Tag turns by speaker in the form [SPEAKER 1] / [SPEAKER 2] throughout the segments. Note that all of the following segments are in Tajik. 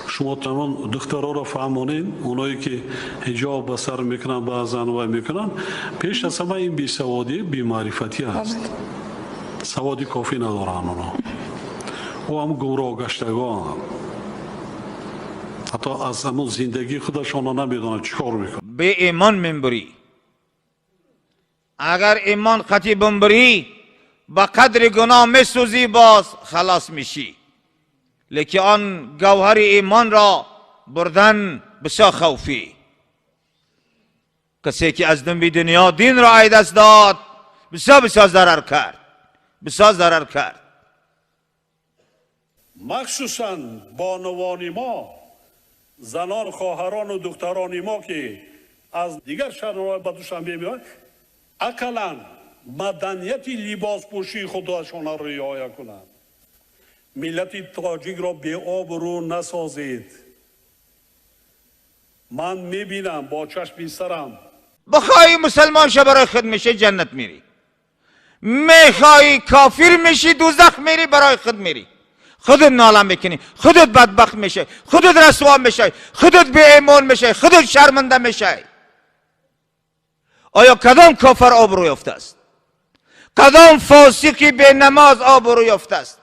[SPEAKER 1] Шумо тамом духтарҳоро фаҳмонед, оное ки ҳиҷоб ба сар мекунанд, баъзан вай мекунанд, пеш аз ҳама ин бесаводӣ, бемаърифатӣ аст. Саводи кофӣ надоранд онҳо. Ӯ ҳам гумроҳ гаштагон. Ҳатто аз ҳамон зиндагии худашонро намедонанд чӣ кор мекунанд.
[SPEAKER 2] Бе имон мембурӣ. Агар имон қатъӣ бимбурӣ, ба қадри гуноҳ месӯзӣ, боз халос мешӣ. Лекин он гавҳари имонро бурдан бисёр хавфӣ. Касе ки аз думби дунё динро ай даст дод, бисёр бисёр зарар кард, бисёр зарар кард.
[SPEAKER 1] Махсусан бонувони мо, занон, хоҳарону духтарони мо, ки аз дигар шаҳрҳо ба Душанбе меоянд, ақаллан маданияти либоспӯшии худашонро риоя кунанд. Миллати тоҷикро беобрӯ насозед. Ман мебинам бо чашми сарам.
[SPEAKER 2] Бихоҳӣ мусалмон ша, барои худ мешӣ, ҷаннат мерӣ. Мехоҳӣ кофир мешӣ, дӯзах мерӣ, барои худ мерӣ. Худат нола мекунӣ, худат бадбахт мешавӣ, худат расво мешавӣ, худат беимон мешавӣ, худат шарманда мешавӣ. Оё кадом кофир обрӯ ёфтааст? Кадом фосиқи бенамоз обрӯ ёфтааст?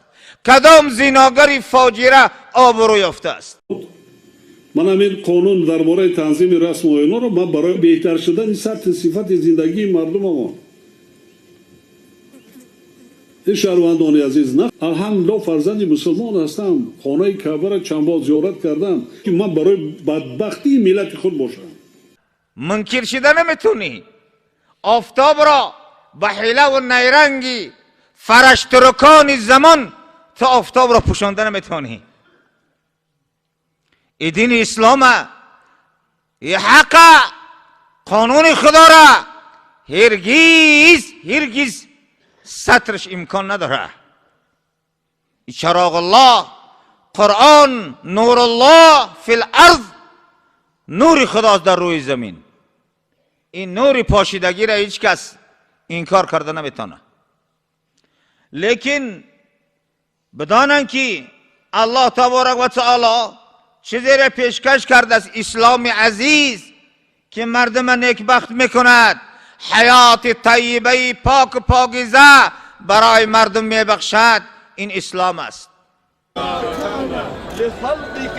[SPEAKER 2] Кадом зиногари фоҷира обрӯ ёфтааст?
[SPEAKER 1] Ман ҳамин қонун дар бораи танзими расму оинҳоро ман барои беҳтар шудани сатҳи сифати зиндагии мардумамон. Ин шаҳрвандони азиз, на алҳамдулилло фарзанди мусулмон ҳастам, хонаи Каъбаро чанд бор зиёрат кардам, ки ман барои бадбахтии миллати худ бошам.
[SPEAKER 2] Мункир шида наметавонӣ. Офтобро ба ҳилаву найранги фараштурукони замон ту офтобро пӯшонда наметавонӣ. И дини ислома, и ҳақа, қонуни худора ҳергиз ҳергиз сатраш имкон надорад. И чароғуллоҳ, Қуръон, нуруллоҳ фил арз, нури худост дар рӯи замин. Ин нури пошидагиро ҳеҷ кас инкор карда наметавонад. Лекин бидонанд, ки Аллоҳ таборак ва таоло чизеро пешкаш кардааст, исломи азиз, ки мардума некбахт мекунад, ҳаёти тайибаи поку покиза барои мардум мебахшад. Ин ислом аст.
[SPEAKER 3] لخلقك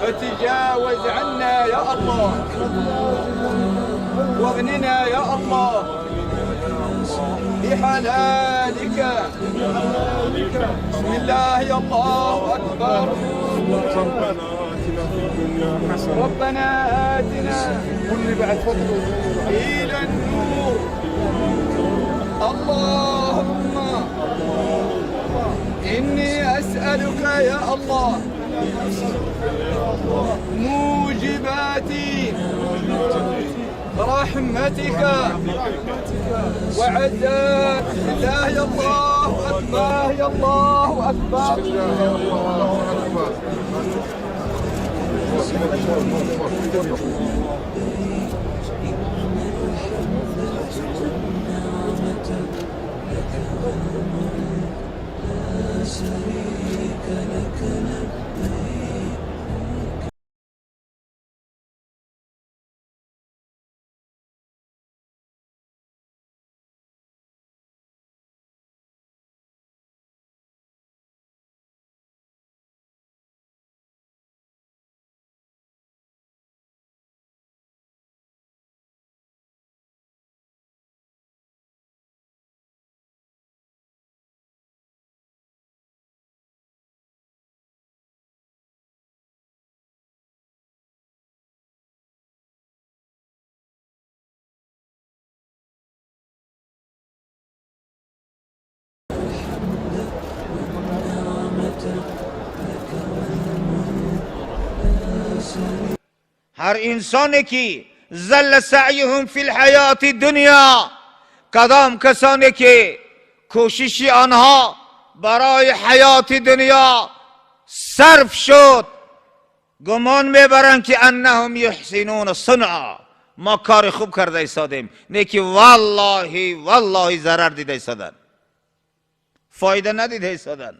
[SPEAKER 3] فتجاوز عنا يا الله، واغننا يا الله بحلالك. بسم الله، الله أكبر.
[SPEAKER 4] ربنا آتنا في الدنيا حسنة.
[SPEAKER 3] ربنا آتنا
[SPEAKER 4] واللي بعد فضل.
[SPEAKER 3] إلى النور. اللهم إني أسألك يا الله موجبات رحمتك وعذاب الله. يا الله أكبر، يا الله أكبر.
[SPEAKER 4] الله أكبر.
[SPEAKER 5] شريك لك لبيك. لك والملك لا شريك.
[SPEAKER 2] Ҳар инсоне ки ضل سعيهم في الحياة الدنيا, кадом касоне ки кӯшиши онҳо барои ҳаёти дунё сарф шуд, гумон мебаранд, ки أنهم يحسنون صنعا, мо кори хуб карда истодем. Не ки валлоҳи валлоҳи зарар дида истоданд, фоида надида истоданд.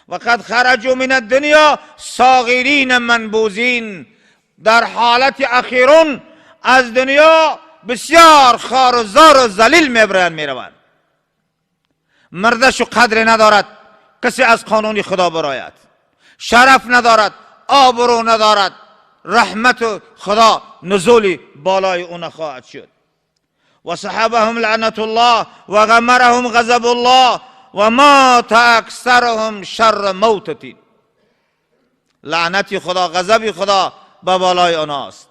[SPEAKER 2] و قد خرجوا من الدنیا صاغرین منبوذین. در حالت اخیرون از دنیا بسیار خار و زار و ذلیل میبرند، میروند. مردش و قدر ندارد، کسی از قانون خدا براید، شرف ندارد، آبرو ندارد، رحمت خدا نزول بالای او نخواهد شد. و صحابهم لعنت الله و غمرهم غضب الله و مات اکثرهم شر موتتی. لعنت خدا، غضب خدا به بالای آنهاست.